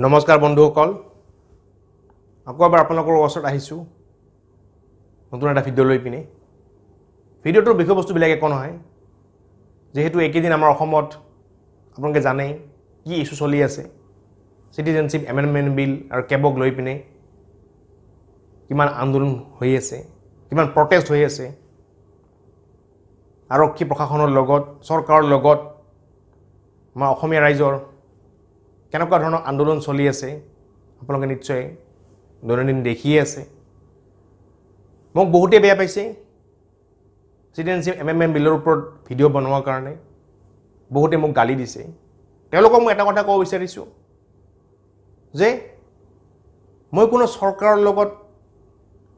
নমস্কাৰ বন্ধুসকল, আকৌ এবাৰ আপোনালোকৰ ওচৰত আহিছোঁ নতুন এটা ভিডিঅ' লৈ পিনে। ভিডিঅ'টোৰ বিষয়বস্তুবিলাক একো নহয়, যিহেতু এইকেইদিন আমাৰ অসমত আপোনালোকে জানেই কি ইছ্যু চলি আছে, চিটিজেনশ্বিপ এমেণ্ডমেণ্ট বিল আৰু কেবক লৈ পিনে কিমান আন্দোলন হৈ আছে, কিমান প্ৰটেষ্ট হৈ আছে, আৰক্ষী প্ৰশাসনৰ লগত চৰকাৰৰ লগত আমাৰ অসমীয়া ৰাইজৰ কেনেকুৱা ধৰণৰ আন্দোলন চলি আছে আপোনালোকে নিশ্চয় দৈনন্দিন দেখিয়ে আছে। মোক বহুতেই বেয়া পাইছে চিটিজেনশ্বিপ এমেণ্ডমেণ্ট বিলৰ ওপৰত ভিডিঅ' বনোৱাৰ কাৰণে, বহুতে মোক গালি দিছে। তেওঁলোকক মই এটা কথা ক'ব বিচাৰিছোঁ যে মই কোনো চৰকাৰৰ লগত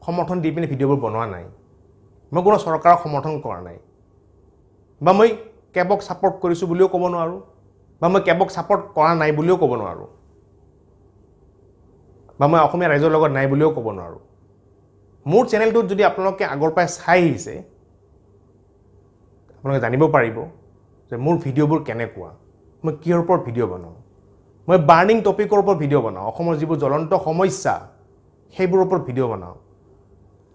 সমৰ্থন দি পিনে ভিডিঅ'বোৰ বনোৱা নাই, মই কোনো চৰকাৰক সমৰ্থন কৰা নাই, বা মই কেবক ছাপৰ্ট কৰিছোঁ বুলিও ক'ব নোৱাৰোঁ, বা মই কেবক ছাপৰ্ট কৰা নাই বুলিও ক'ব নোৱাৰোঁ, বা মই অসমীয়া ৰাইজৰ লগত নাই বুলিও ক'ব নোৱাৰোঁ। মোৰ চেনেলটোত যদি আপোনালোকে আগৰ পৰাই চাই আহিছে, আপোনালোকে জানিব পাৰিব যে মোৰ ভিডিঅ'বোৰ কেনেকুৱা, মই কিহৰ ওপৰত ভিডিঅ' বনাওঁ। মই বাৰ্ণিং টপিকৰ ওপৰত ভিডিঅ' বনাওঁ, অসমৰ যিবোৰ জ্বলন্ত সমস্যা সেইবোৰৰ ওপৰত ভিডিঅ' বনাওঁ,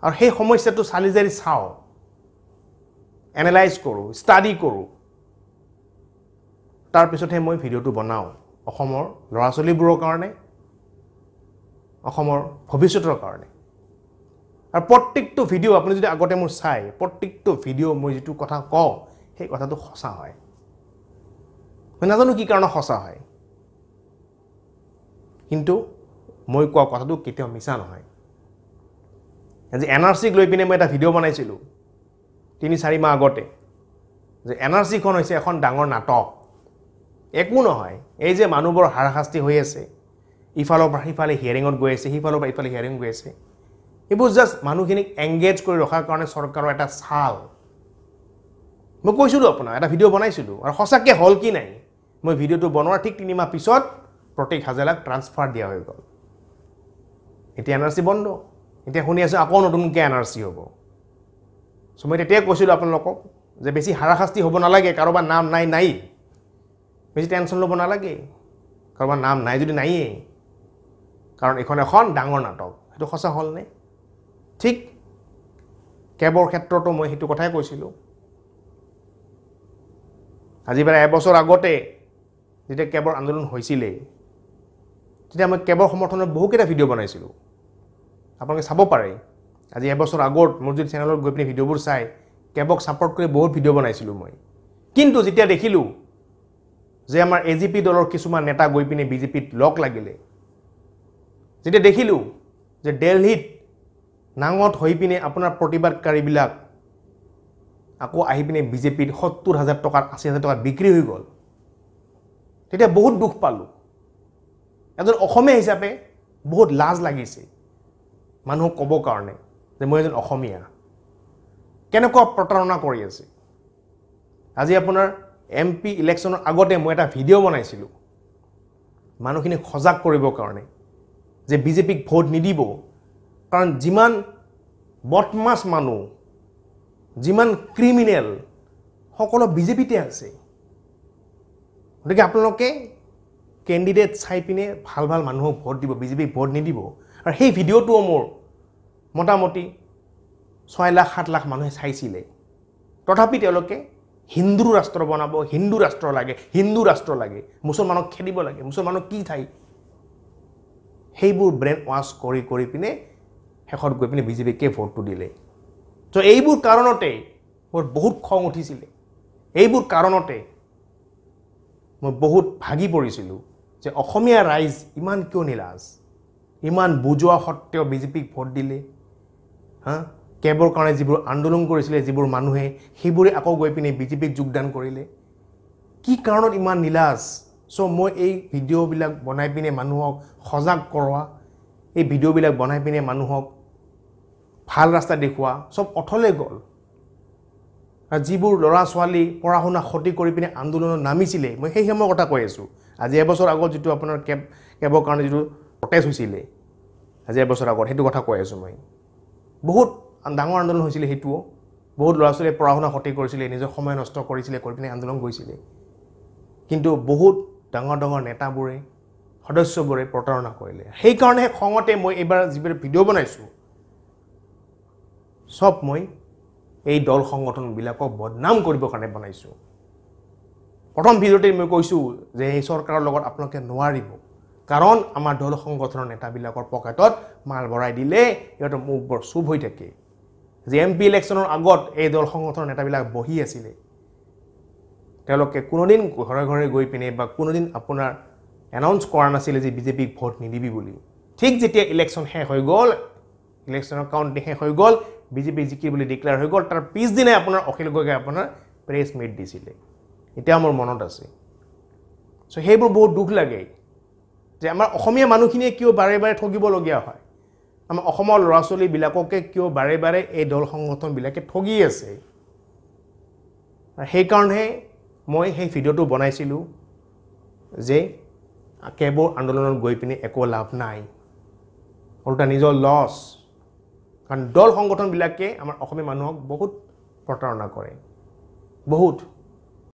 আৰু সেই সমস্যাটো চালি জাৰি চাওঁ, এনালাইজ কৰোঁ, ষ্টাডি কৰোঁ, তাৰপিছতহে মই ভিডিঅ'টো বনাওঁ অসমৰ ল'ৰা ছোৱালীবোৰৰ কাৰণে, অসমৰ ভৱিষ্যতৰ কাৰণে। আৰু প্ৰত্যেকটো ভিডিঅ' আপুনি যদি আগতে মোৰ চাই, প্ৰত্যেকটো ভিডিঅ' মই যিটো কথা কওঁ সেই কথাটো সঁচা হয়। মই নাজানো কি কাৰণত সঁচা হয়, কিন্তু মই কোৱা কথাটো কেতিয়াও মিছা নহয়। আজি এন আৰ চিক লৈ পিনে মই এটা ভিডিঅ' বনাইছিলোঁ 3-4 মাহ আগতে, যে এন আৰ চিখন হৈছে এখন ডাঙৰ নাটক, একো নহয়। এই যে মানুহবোৰ হাৰাশাস্তি হৈ আছে, ইফালৰ পৰা সিফালে হিয়াৰিঙত গৈ আছে, সিফালৰ পৰা ইফালে হিয়াৰিং গৈ আছে, এইবোৰ জাষ্ট মানুহখিনিক এংগেজ কৰি ৰখাৰ কাৰণে চৰকাৰৰ এটা চাল। মই কৈছিলোঁ আপোনাক, এটা ভিডিঅ' বনাইছিলোঁ, আৰু সঁচাকৈ হ'ল কি নাই, মই ভিডিঅ'টো বনোৱাৰ ঠিক 3 মাহ পিছত প্ৰতীক হাজেলাক ট্ৰান্সফাৰ দিয়া হৈ গ'ল। এতিয়া এন আৰ চি বন্ধ, এতিয়া শুনি আছোঁ আকৌ নতুনকৈ এন আৰ চি হ'ব। চ' মই তেতিয়াই কৈছিলোঁ আপোনালোকক যে বেছি হাৰাশাস্তি হ'ব নালাগে, কাৰোবাৰ নাম নাই নাই, বেছি টেনশ্যন ল'ব নালাগে, কাৰোবাৰ নাম নাই যদি নাইয়েই, কাৰণ এইখন এখন ডাঙৰ নাটক। সেইটো সঁচা হ'লনে? ঠিক কেবৰ ক্ষেত্ৰতো মই সেইটো কথাই কৈছিলোঁ। আজি প্ৰায় এবছৰ আগতে যেতিয়া কেবৰ আন্দোলন হৈছিলে, তেতিয়া মই কেবৰ সমৰ্থনত বহুকেইটা ভিডিঅ' বনাইছিলোঁ, আপোনালোকে চাব পাৰে। আজি এবছৰ আগত মোৰ যদি চেনেলত গৈ পিনে ভিডিঅ'বোৰ চাই, কেবক ছাপৰ্ট কৰি বহুত ভিডিঅ' বনাইছিলোঁ মই। কিন্তু যেতিয়া দেখিলোঁ যে আমাৰ এ জি পি দলৰ কিছুমান নেতা গৈ পিনে বিজেপিত লগ লাগিলে, যেতিয়া দেখিলোঁ যে দেলহিত নাঙত হৈ পিনে আপোনাৰ প্ৰতিবাদকাৰীবিলাক আকৌ আহি পিনে বিজেপিত 70,000 টকাত 80,000 টকাত বিক্ৰী হৈ গ'ল, তেতিয়া বহুত দুখ পালোঁ। এজন অসমীয়া হিচাপে বহুত লাজ লাগিছে মানুহক ক'ব কাৰণে যে মই এজন অসমীয়া, কেনেকুৱা প্ৰতাৰণা কৰি আছে। আজি আপোনাৰ এম পি ইলেকশ্যনৰ আগতে মই এটা ভিডিঅ' বনাইছিলোঁ মানুহখিনিক সজাগ কৰিবৰ কাৰণে যে বিজেপিক ভোট নিদিব, কাৰণ যিমান বদমাছ মানুহ, যিমান ক্ৰিমিনেল সকলো বিজেপিতে আছে। গতিকে আপোনালোকে কেণ্ডিডেট চাই পিনে ভাল ভাল মানুহক ভোট দিব, বিজেপিক ভোট নিদিব। আৰু সেই ভিডিঅ'টোও মোৰ মোটামুটি 6 লাখ 7 লাখ মানুহে চাইছিলে। তথাপি তেওঁলোকে হিন্দু ৰাষ্ট্ৰ বনাব, হিন্দু ৰাষ্ট্ৰ লাগে, হিন্দু ৰাষ্ট্ৰ লাগে, মুছলমানক খেদিব লাগে, মুছলমানক কি ঠাই, সেইবোৰ ব্ৰেইন ৱাছ কৰি কৰি পিনে শেষত গৈ পিনে বিজেপিকে ভোটটো দিলে। ত' এইবোৰ কাৰণতে মোৰ বহুত খং উঠিছিলে, এইবোৰ কাৰণতে মই বহুত ভাগি পৰিছিলোঁ যে অসমীয়া ৰাইজ ইমান কিয় নিলাজ, ইমান বুজোৱা সত্ত্বেও বিজেপিক ভোট দিলে। হা, কেবৰ কাৰণে যিবোৰ আন্দোলন কৰিছিলে যিবোৰ মানুহে, সেইবোৰে আকৌ গৈ পিনে বিজেপিক যোগদান কৰিলে। কি কাৰণত ইমান নিলাজ? চ' মই এই ভিডিঅ'বিলাক বনাই পিনে মানুহক সজাগ কৰোৱা, এই ভিডিঅ'বিলাক বনাই পিনে মানুহক ভাল ৰাস্তা দেখুওৱা, চব অথলে গ'ল। আৰু যিবোৰ ল'ৰা ছোৱালী পঢ়া শুনা ক্ষতি কৰি পিনে আন্দোলনত নামিছিলে, মই সেই সময়ৰ কথা কৈ আছোঁ। আজি এবছৰ আগত যিটো আপোনাৰ কেবৰ কাৰণে যিটো প্ৰটেষ্ট হৈছিলে, আজি এবছৰ আগত সেইটো কথা কৈ আছোঁ মই। বহুত ডাঙৰ আন্দোলন হৈছিলে সেইটোও, বহুত ল'ৰা ছোৱালীয়ে পঢ়া শুনা ক্ষতি কৰিছিলে, নিজৰ সময় নষ্ট কৰিছিলে, কৰি পিনে আন্দোলন গৈছিলে। কিন্তু বহুত ডাঙৰ ডাঙৰ নেতাবোৰে সদস্যবোৰে প্ৰতাৰণা কৰিলে। সেইকাৰণে খঙতে মই এইবাৰ যিবোৰ ভিডিঅ' বনাইছোঁ চব মই এই দল সংগঠনবিলাকক বদনাম কৰিবৰ কাৰণে বনাইছোঁ। প্ৰথম ভিডিঅ'তে মই কৈছোঁ যে এই চৰকাৰৰ লগত আপোনালোকে নোৱাৰিব, কাৰণ আমাৰ দল সংগঠনৰ নেতাবিলাকৰ পকেটত মাল ভৰাই দিলে সিহঁতৰ মুখ বৰ চুপ হৈ থাকে। যে এম পি ইলেকশ্যনৰ আগত এই দল সংগঠনৰ নেতাবিলাক বহি আছিলে, তেওঁলোকে কোনোদিন ঘৰে ঘৰে গৈ পিনে বা কোনোদিন আপোনাৰ এনাউন্স কৰা নাছিলে যে বিজেপিক ভোট নিদিবি বুলি। ঠিক যেতিয়া ইলেকশ্যন শেষ হৈ গ'ল, ইলেকশ্যনৰ কাউণ্টিং শেষ হৈ গ'ল, বিজেপি জিকি বুলি ডিক্লেয়াৰ হৈ গ'ল, তাৰ পিছদিনাই আপোনাৰ অখিল গগৈয়ে আপোনাৰ প্ৰেছ মিট দিছিলে। এতিয়া মোৰ মনত আছে। চ' সেইবোৰ বহুত দুখ লাগে যে আমাৰ অসমীয়া মানুহখিনিয়ে কিয় বাৰে বাৰে ঠগিবলগীয়া হয়, আমাৰ অসমৰ ল'ৰা ছোৱালীবিলাককে কিয় বাৰে বাৰে এই দল সংগঠনবিলাকে ঠগি আছে। সেইকাৰণেহে মই সেই ভিডিঅ'টো বনাইছিলোঁ যে কেবৰ আন্দোলনত গৈ পিনে একো লাভ নাই, ওলোটা নিজৰ লছ। কাৰণ দল সংগঠনবিলাকে আমাৰ অসমীয়া মানুহক বহুত প্ৰতাৰণা কৰে, বহুত।